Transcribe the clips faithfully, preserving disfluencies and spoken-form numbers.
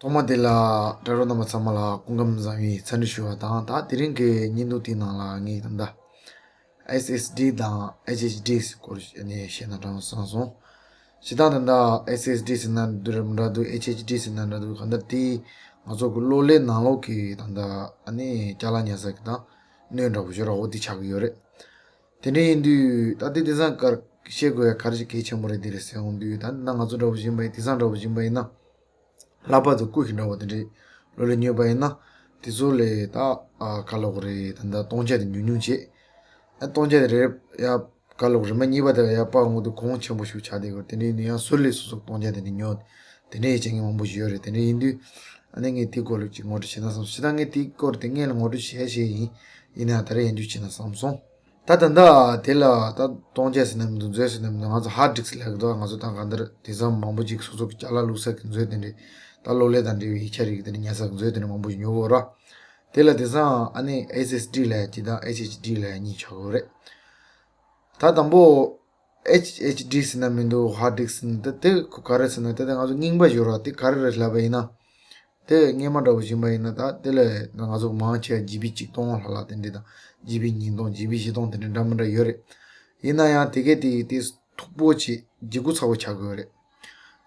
ཐོག་མ་དེ་ལ་དྲ་གྲོགས་རྣམ་པ་ཚང་མ་ལ་སྐུ་ཁམས་བཟང་བའི་འཚམས་འདྲི་ཞུ་བ་དང་། ད་དེ་རིང་གི་བརྙན་ཐུང་དེའི་ནང་ལ་ངས་ད་ལྟ་S S D དང་H H D སྐོར་ནས་བཤད་ན་དྲང་བསམ་སོང་། སྤྱིར་བཏང་ད་ལྟ་S S D ཟེར་ན་འདྲ་འདུག H H D ཟེར་ན་འདྲ་འདུག་གང་ལྟར་དེ་ང་ཚོ་གི་གློག་ཀླད་ནང་ལོགས་ཀྱི་ད་ལྟ་ཨ་ནི་ཅ་ལག་ཉར་ས་གི་དང་སྣོད་འདྲ་པོ་ཞིག་ར་འོ་དེ་ཆགས་ཀྱི་ཡོད་རེད། དེ་འདྲ་ཡིན་དུས་ད་ལྟའི་དེང་སང་གར་བཤད་དགོས་ཡ་ག་རེ་ཞིག་གལ་ཆེན་པོ་རེད་འདི་རེད་ཟེར་འོང་དུས། ད་ནང་ང་ཚོ་འདྲ་པོ་ཞིག་ཡིན་པ་ཡིན། དེང་སང་འདྲ་པོ་ཞིག་ཡིན་པ་ཡིན་ན་ལྷག་པར་དུ་སྐུ་ཞབས་འདྲ་པོ་དེ་འདྲའི་ལོ་ལ་ཉོས་པ་ཡིན་ན་དེ་ཚོ་ལས་ད་ཨ་ག་ལབ་དགོས་རེད། ད་ལྟ་གཏོང་ཆ་དེ་ཉུང་ཉུང་བྱེད། ཨ་གཏོང་ཆ་དེ་རེད་ཡ་ག་ལབ་དགོས་རེད། མ་གཉིས་པ་དེ་ལ་ཡ་པ་འོང་དུས་གོང་ཆེན་པོ་ཞིག་ཆགས་བསྡད་དགོས་རེད། དེ་འདྲ་ཡིན་དུས་ཡང་ཟུར་ལས་སོ་སོ་གཏོང་ཆ་དེ་འདྲ་ཉོ། དེ་འདྲ་ཡི་བྱེད་མཁན་མང་པོ་ཞིག་ཡོད་རེད། དེ་འདྲ་ཡིན་དུས་ཨ་ནི་ངས་དེའི་སྐོར་ལ་ཅིག་ངོ་སྤྲོད་བྱེད་ན་བསམ། སྤྱིར་བཏང་ངས་དེའི་སྐོར་དེ་སྔོན་ལ་ངོ་སྤྲོད་བྱས་བྱས་ཡིན། ཡིན་ནའང་ད་རེས་ཡང་བསྐྱར་བྱས་ན་བསམ་སོང་། ད་ད་ལྟ་དེ་ལ་ད་གཏོང་ཆ་ཟེར་ན་མི་འདུག་མཛོད་ཟེར་ན་མི་འདུག་ང་ཚོ་ཧར་ཌིསྐ་ལབ་ཀྱི་འདུག་ང་ཚོ་ད་གང་ལྟར་དེང་སང་མང་པོ་ཅིག་སོ་སོ་གི་ཅ་ལག་བླུག་ས་གི་མཛོད་དེ་འདྲས། ད་གློག་ཀླད་དང་འབྲེལ་བའི་ཡིག་ཆ་རིགས་དེ་འདྲ་ཉར་ས་གི་མཛོད་དེ་འདྲ་མང་པོ་ཞིག་ཉོ་དགོས་ར། དེ་ལ་དེང་སང་ཨ་ནི་S S D ལབ་ཡ་གཅིག་དང་H H D ལབ་ཡ་གཉིས་ཆགས་ཀྱི་ཡོད་རེད། ད་དང་པོ་H H D ཟེར་ན་མི་འདུག་ཧར་ཌིསྐ་ཟེར་ན་ད་དེ་ག་རེ་ཟེར་ན་ད་ལྟ་ང་ཚོ་རྙིང་པ་ཞིག་ཡོད་ར། དེ་ག་རེ་རེད་ལབ་པ་ཡིན་ན། དེ་སྔོན་མ་འདྲ་པོ་ཞིག་ཡིན་པ་ཡིན་ན་ད་དེ་ལས་ང་ཚོ་མང་ཆེ་བ་ཇི་བི་གཅིག་སྟོང་ལྷག་ལྷག་དེ་འདྲས་དང་ཇི་བི་ཉིས་སྟོང་ཇི་བི་བཞི་སྟོང་དེ་འདྲས་འདྲ་མི་འདྲ་ཡོད་རེད། ཡིན་ན་ཡང་དེ་གས་དེ་དེ་མཐུག་པོ་བྱས་ལྗིད་ཁོག་ཚ་པོ་ཆགས་དགོས་རེད།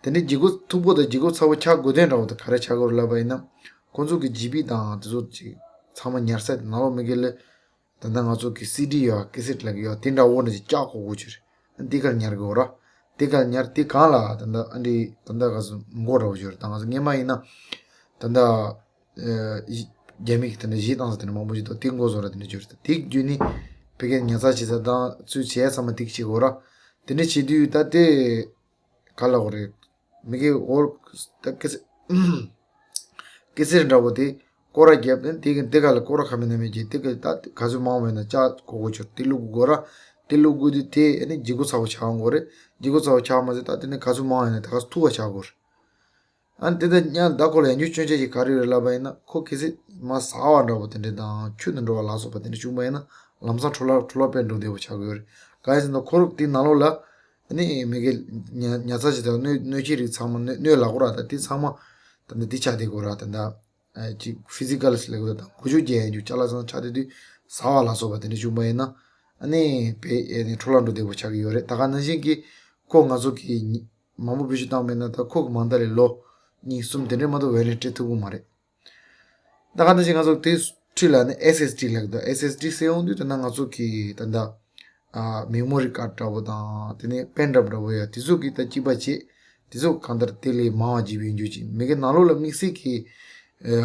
དེ་འདྲས་ལྗིད་ཁོག་མཐུག་པོ་དང་ལྗིད་ཁོག་ཚ་པོ་ཆགས་དགོས་དོན་འདྲ་པོ་དེ་ག་རེ་ཆགས་དགོས་རེད་ལབ་པ་ཡིན་ན། ཁོང་ཚོ་གི་ཇི་བི་དང་དེ་ཚོ་ཅིག་ཚང་མ་ཉར་ས་དེ་ནང་ལོགས་མི་སྒེར་ལ། ད་ལྟ་ང་ཚོ་གི་སི་ཌི་ཡོད་ཀེ་སེཊ་ལབ་ཀྱི་ཡོད། དེ་འདྲ་བོ་འདྲ་ཅིག་བཀྱག་དགོས་དགོས་ཅིག་རེད། འདི་གར་ཉར་དགོས་ར། འདི་གར་ཉར་དེ་གང་ལ་ད་ལྟ་ཨ་འདྲི་ད་ལྟ་ག་ཚོད་མགོ་འདྲ་བོ་ཅིག་རེད། ད་ང་ཚོ་སྔོན་མ་ཡིན་ན་ད་ལྟ་ཨ་རྒྱ་མི་གི་ད་ལྟ་གཞས་བཏང་ས་དེ་འདྲ་མང་པོ་ཅིག་འདུག་དེ་མགོ་བཟོ་ར་དེ་འདྲ་ཅིག་རེད། ད་དེ་བརྒྱུད་ནས་བོད་སྐད་ཉར་ཚགས་བྱེད་ས་དང་ཚུལ་བྱེད་ས་ཚང་མ་དེ་གི་བྱེད་དགོས་ར། དེ་འདྲ་བྱེད་དུས་ད་དེ། ག་ལབ་དགོས་རེད། མི་སྒེར་འོ་ད་ཀེ་སེ་ཀེ་སེ་ར་འདྲ་བོ་དེ་སྐོར་ར་བརྒྱབ་ནས་དེ་གི་དེ་ག་ལ་སྐོར་ར་ཁ་མེད་ན་མེད་ཀྱི་དེ་གི་ད་ག་ཚོད་མང་བ་ཡིན་ན་བཅག་དགོས་དགོས་ཆོག་དེ་བླུག་དགོས་ར། དེ་བླུག་དགོས་དུས་དེ་ཨ་ནི་ལྗིད་ཁོག་ཚ་པོ་ཆགས་འོང་དགོས་རེད། ལྗིད་ཁོག་ཚ་པོ་ཆགས་མ་ཟད་ད་དེ་ནི་ག་ཚོད་མང་བ་ཡིན་ན་ད་ག་ཚོད་མཐུག་པ་ཆགས་དགོས་རེད། ཨ་ནི་དེ་ལྟར་ཡང་ད་ཁོ་ལ་ཡང་བསྐྱར་སྐྱོན་ཆ་ཞིག་ག་རེ་ཡོད་ལབ་པ་ཡིན་ན། ཁོ་གལ་སྲིད་མར་ཟགས་པ་འདྲ་པོ་དེ་འདྲ་དང་ཆུ་དང་འགྲོ་བ་ལ་སོགས་པ་དེ་འདྲ་བྱུང་པ་ཡིན་ན་ལམ་སང་འཕྲོ་བརླག་འཕྲོ་བརླག་དཔེ་འགྲོ་བདེ་པོ་ཆགས་ཀྱི་ཡོད་རེད། གང་ཡིན་ཟེར་ན་ཁོ་རང་དེའི་ནང་ལོགས་ལ་ཨ་ནི་མི་སྒེར་ཉར་ཉར་ཚགས་བྱེད་སྟངས་སྣོད་སྣོད་ཆས་རིགས་ཚང་མ་སྣོད་སྣོད་ལག་ཁོ་ར་ད་དེ་ཚང་མ་ད་ནི་དེ་ཆགས་བསྡད་ཀྱི་ཡོད་ར། ད་ད་ཅིག་ཕི་ཟི་ཀལ་ལབ་དགོས་དང་འགུལ་སྐྱོད་རྒྱག་ཡ་འཇུག་ཅ་ལག་ཚང་ཆགས་བསྡད་དུས་ཟགས་པ་ལ་སོགས་པ་དེ་འདྲ་བྱུང་པ་ཡིན་ན་ཨ་ནི་དཔེ་ཨ་ནི་འཕྲོ་བརླག་འགྲོ་བདེ་པོ་ཆགས་ཀྱི་ཡོད་རེད། ད་ག་ནང་བཞིན་གྱི་ཁོ་ང་ཚོ་གི་མང་པོ་བེད་སྤྱོད་བཏང་མེད་ན་ད་ཁོ་གི་མ་མཐའ་ལ་ལོ་གཉིས་གསུམ་དེ་འདྲའི་མ་གཏོགས་ཝེ་རན་ཊི་སྤྲད་ཐུབ་ཀྱི་མ་རེད། ད་ག་ནང་བཞིན་ང་ཚོ་དེའི་འཁྲིས་ལ་ནི་S S D ལབ་ཀྱི་འདུག S S D ཟེར་ཡོང་དུས་ད་ནང་ང་ཚོ་གི་ད་ལྟ་ཨ་མེ་མོ་རི་ཀཱཌ་འདྲ་པོ་དང་དེ་ནས་པེན་ཌི་རའིབ་འདྲ་པོ་ཡ་དེ་ཚོ་གི་ད་གཅིག་པ་བྱེད། དེ་ཚོ་གང་ལྟར་དེ་ལས་མང་བ་བརྗེ་པོ་ཡིན་རྒྱུ་ཅིག་མི་སྒེར་ནང་ལོགས་ལ་དམིགས་བསལ་གྱི་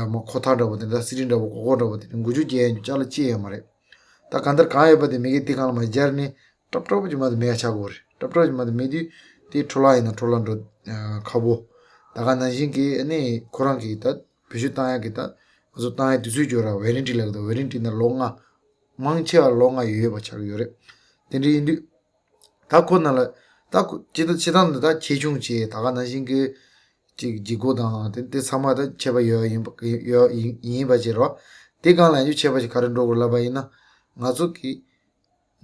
ཨ་མ་ཁོ་ཐག་འདྲ་པོ་དེ་འདྲ་སི་ཌི་འདྲ་པོ་གོ་གོ་འདྲ་པོ་དེ་འདྲ་འགུལ་སྐྱོད་རྒྱག་ཡ་རྒྱུ་ཅ་ལག་ཅི་ཡང་མ་རེད། ད་གང་ལྟར་གང་ཡོད་པ་དེ་མི་སྒེར་དེ་སྒང་ལ་མར་སྦྱར་ནས་ཀྲབ་ཀྲབ་ཀྱི་མ་དེ་མེད་ཡ་ཆགས་དགོས་རེད། ཀྲབ་ཀྲབ་ཀྱི་མ་དེ་མེད་དུས་དེ་འཕྲོ་བརླག་ཡིན་ན་འཕྲོ་བརླག་འགྲོ་ཁག་པོ། ད་ག་ནང་བཞིན་གྱི་ཨ་ནི་ཁོ་རང་གི་ད་བེད་སྤྱོད་བཏང་ཡ་གི་ད་ང་ཚོ་བཏང་ཡ་དུས་ཚོད་འགྱོ་ར་ཝེ་རན་ཊི་ལབ་ཀྱི་འདུག་ཝེ་རན་ཊི་ནི་ལོ་ལྔ། མང་ཆེ་བ་ལོ་ལྔ་ཡོད་ཡོད་པ་ཆགས་ཀྱི་ཡོད་རེད། དེ་འདྲ་ཡིན་དུས། ད་ཁོ་ན་ལ་ད་ཁོ་ཇི་ལྟར་ཇི་ལྟར་འདི་ད་ཆེ་ཆུང་བྱས་ད་ག་ནང་བཞིན་གྱི་ཅིག་ལྗིད་ཁོག་དང་དེ་དེ་ཚང་མ་ད་ཁྱད་པར་ཡོད་ཡིན་པ་ཡོད་ཡིན་ཡིན་པ་བྱས་རོགས། དེ་སྒང་ལ་ཡང་ཁྱད་པར་ཞིག་ག་རེ་འགྲོ་དགོས་ལབ་པ་ཡིན་ན། ང་ཚོ་གི་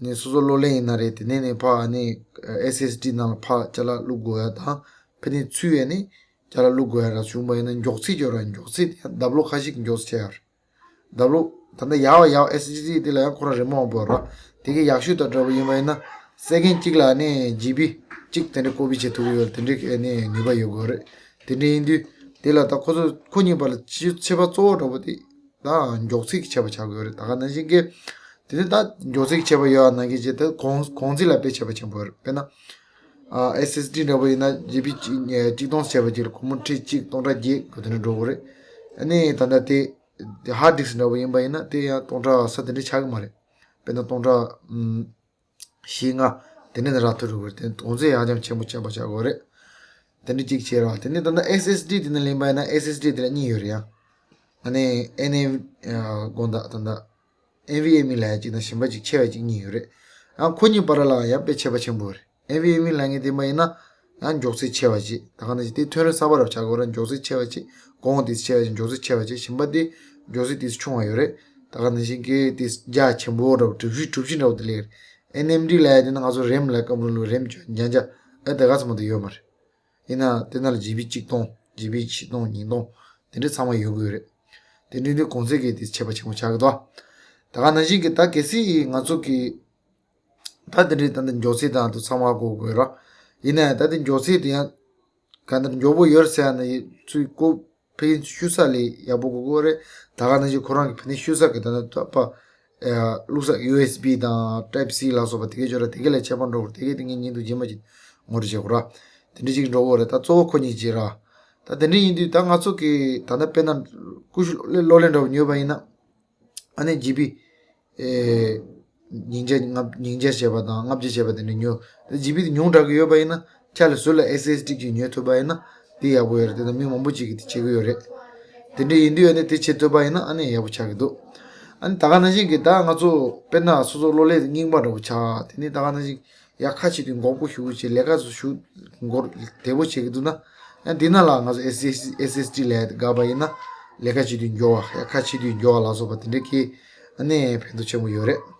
ནས་སོ་སོ་གློག་ཀླད་ཡིན་ན་རེད། དེ་ནས་ནས་ཕར་ནས་S S D ནང་ལ་ཕར་ཅ་ལག་བླུག་དགོས་ཡ་དང་ཕ་ནས་ཚུར་ཡ་ནས་ཅ་ལག་བླུག་དགོས་ཡ་ར་བྱུང་པ་ཡིན་ན་མགྱོགས་ཚད་ཡོད་ར། མགྱོགས་ཚད་དེ་ཡང་ལྡབ་ལོ་ཁ་ཤས་ཀྱི་མགྱོགས་ཚད་ཆགས་ཡོད་རེད། ལྡབ་ལོ། ད་ལྟ་ཡག་པ་ཡག་པ་S H D དེ་ལ་ཡང་ཁོ་རང་རི་མོ་བ་པོ་ར། དེ་གའི་ཡག་ཤོས་དང་འདྲ་པོ་ཡིན་པ་ཡིན་ན་སེ་ཀེན་གཅིག་ལ་ནི་ཇི་བི་གཅིག་དེ་འདྲ་ཀོ་པི་བྱེད་ཐུབ་ཀྱི་ཡོད་རེད། དེ་འདྲའི་ནི་ནུས་པ་ཡོད་དགོས་རེད། དེ་འདྲ་ཡིན་དུས་དེ་ལ་ད་ཁོ་ཚོ་ཁོ་གཉིས་བར་ལ་ཁྱད་པར་གཙོ་བོ་འདྲ་པོ་དེ་ད་མགྱོགས་ཚད་ཀྱི་ཁྱད་པར་ཆགས་ཀྱི་ཡོད་རེད། ད་ག་ནང་བཞིན་གྱི་དེ་ནི་ད་མགྱོགས་ཚད་ཀྱི་ཁྱད་པར་ཡོད་པ་ནང་བཞིན་བྱས་ད་གོང་གོང་ཚད་ལ་དཔེ་ཁྱད་པར་ཆེན་པོ་ཡོད་རེད། དཔེར་ན། ཨ་S S D འདྲ་པོ་ཡིན་ན་ཇི་བི་གཅིག་གཅིག་སྟོང་བྱས་པ་ཅིག་ལ་སྒོར་མོ་ཁྲི་གཅིག་སྟོང་ཕྲག་བརྒྱད་གོ་དེ་འདྲ་འགྲོ་གི་རེད། ཨ་ནི་ད་ལྟ་དེ། དེ་ཧར་ཌིསྐ་འདྲ་པོ་ཡིན་པ་ཡིན་ན་དེ་ཡང་སྟོང་ཕྲག་ས་དེ་འདྲ་ཆགས་ཀྱི་མ་རེད། དཔེར་ན་སྟོང་ཕྲག་ཨུམ། བཞི་ལྔ། དེ་འདྲ་ནས་རག་ཐུབ་འགྲོ་གི་རེད། དེ་གོང་ཚད་ཡང་ཅང་ཆེན་པོ་ཆགས་པ་ཆགས་དགོས་རེད། དེ་འདྲ་གཅིག་བྱས་ར། དེ་ནས་ད་ལྟ་S S D དེ་ནས་ལེན་པ་ཡིན་ན་S S D དེ་ལ་གཉིས་ཡོད་རེད་ཡ། ཨ་ནི་ཨེན་ཨེམ་དགོང་དག་ད་ལྟ་ཨེན་ཝི་ཨེམ་ཨི་ལབ་ཡ་གཅིག་དང་གཞན་པ་གཅིག་ཆེ་བ་གཅིག་གཉིས་ཡོད་རེད། ཡང་ཁོ་གཉིས་བར་ལ་ཡང་དཔེ་ཁྱད་པར་ཆེན་པོ་རེད། ཨེན་ཝི་ཨེམ་ཨི་ལབ་མཁན་དེ་མ་ཡིན་ན་ཡང་མགྱོགས་ཚད་ཆེ་བ་ཅིག་ད་ག་ནང་བཞིན་དེ་ཐོན་རིམ་གསར་པ་རབ་ཆགས་དགོས་ར། མགྱོགས་ཚད་ཆེ་བ་ཅིག་གོང་དེ་ཆེ་བ་ཅིག་མགྱོགས་ཚད་ཆེ་བ་ཅིག་གཞན་པ་དེ་མགྱོགས་ཚད་དེ་ཆུང་བ་ཡོད་རེད། ད་ག་ནང་བཞིན་གྱི་དེ་རྒྱ་ཆེན་པོ་འདྲ་བོ་གྲུ་བཞི་གྲུ་བཞི་འདྲ་བོ་དེ་ལས་ཨེན་ཨེམ་ཌི་ལབ་ཡ་དེ་ནི་ང་ཚོ་རེམ་ལ་སྐམ་རུ་ལུ་རེམ་ཅོ་རྒྱ་འཇའ་ཨེ་ད་ག་ཚང་མ་དེ་ཡོད་མ་རེད། ཡིན་ན་དེ་ན་ལ་ཇི་བི་གཅིག་སྟོང་ཇི་བི་བཞི་སྟོང་ཉིས་སྟོང་ དེ་འདྲའི་ཚང་མ་ཡོང་གི་ཡོད་རེད། དེ་འདྲའི་འདི་གོང་ཚད་ཀྱི་དེ་ཁྱད་པར་ཆེན་པོ་ཆགས་ཀྱི་འདུག་ད་ག་ནང་བཞིན་གྱི་ད་གལ་སྲིད་ང་ཚོ་གི་ད་དེ་འདྲའི་ད་ལྟ་མགྱོགས་ཚད་དང་དུ་ཚང་མ་གོ་དགོས་ར། ཡིན་ན་ཡང་ད་དེ་མགྱོགས་ཚད་དེ་ཡང་ག་འདྲ་མགྱོགས་པོ་ཡོད་ཟེར་ཡ་ན་ཡི་ཚུལ་ཀོ་ཕན་ཤུ་ས་ལས་ཡག་པོ་དགོས་ཀྱི་རེད། ད་ག་ནང་བཞིན་ཁོ་རང་གི་ཕན་ནི་ཤུ་ས་གི་ད་ནི་ད་པ་བླུགས་ས་ཡུ་ཨེས་བི་དང་ཊའིབ་སི་ལ་སོགས་པ་དེ་གའི་སྦྱོར་ར་དེ་གའི་ལས་ཁྱད་པར་འགྲོ་གི་རེད། དེ་གའི་དེ་ངས་ཉིན་དུ་རྗེས་མ་ཅིག་ངོ་སྤྲོད་བྱེད་དགོས་ར། དེ་འདྲ་ཅིག་འགྲོ་གི་རེད། ད་གཙོ་བོ་ཁོ་གཉིས་ཅིག་ར། ད་དེ་འདྲ་ཡིན་དུས་ད་ང་ཚོ་གི་ད་ལྟ་དཔེར་ན་ཀུ་ཤུ་གློག་ཀླད་འདྲ་བོ་ཉོས་པ་ཡིན་ན། ཨ་ནི་ཇི་བི་ཨེ་ཉིས་བརྒྱ་ལྔ་ཉིས་བརྒྱ་བྱས་པ་དང་ལྔ་བརྒྱ་བྱས་པ་དེ་འདྲ་ཉོ། དེ་ཇི་བི་དེ་ཉུང་དྲགས་ཀྱི་ཡོད་པ་ཡིན་ན་ཆ་ལ་ཟུར་ལ་ཨེས་ཨེས་ཌི་ཅིག་ཉོ་ཐུབ་པ་ཡིན་ན་དེ་ཡག་པོ་ཡོད་རེད། དེ་ད་མི་མང་པོ་ཅིག་གིས་དེ་བྱེད་ཀྱི་ཡོད་རེད། དེ་འདྲ་ཡིན་དུས་ཨ་ནི་དེ་བྱེད་ཐུབ་པ་ཡིན་ན་ཨ་ནི་ཡག་པོ་ཆགས་ཀྱི་འདུག་ཨ་ནི་ད་ག་ནང་བཞིན་གྱི་ད་ང་ཚོ་དཔེར་ན་སོ་སོ་གློག་ཀླད་རྙིང་པ་འདྲ་བོ་ཆགས། དེ་ནི་ད་ག་ནང་བཞིན་ཡག་ཁ་ཆེ་དུས་འགོག་པོ་ཞུ་བྱེད་ལས་ཀ་ཚོ་ཞུ་འགོར་བདེ་པོ་བྱེད་ཀྱི་འདུག་ན། ཡང་འདི་ན་ལ་ང་ཚོ་ཨེས་ཨེས་ཨེས་ཨེས་ཌི་ལས་དགའ་བ་ཡིན་ན་ལས་ཀ་བྱེད་དུས་མགྱོགས་བ་ཡག་ཁ་བྱེད་དུས་མགྱོགས་བ་ལ་སོགས་པ་དེ་འདྲ་གི་ཨ་ནི་ཕན་ཐོགས་ཆེན་པོ་ཡོད་རེད།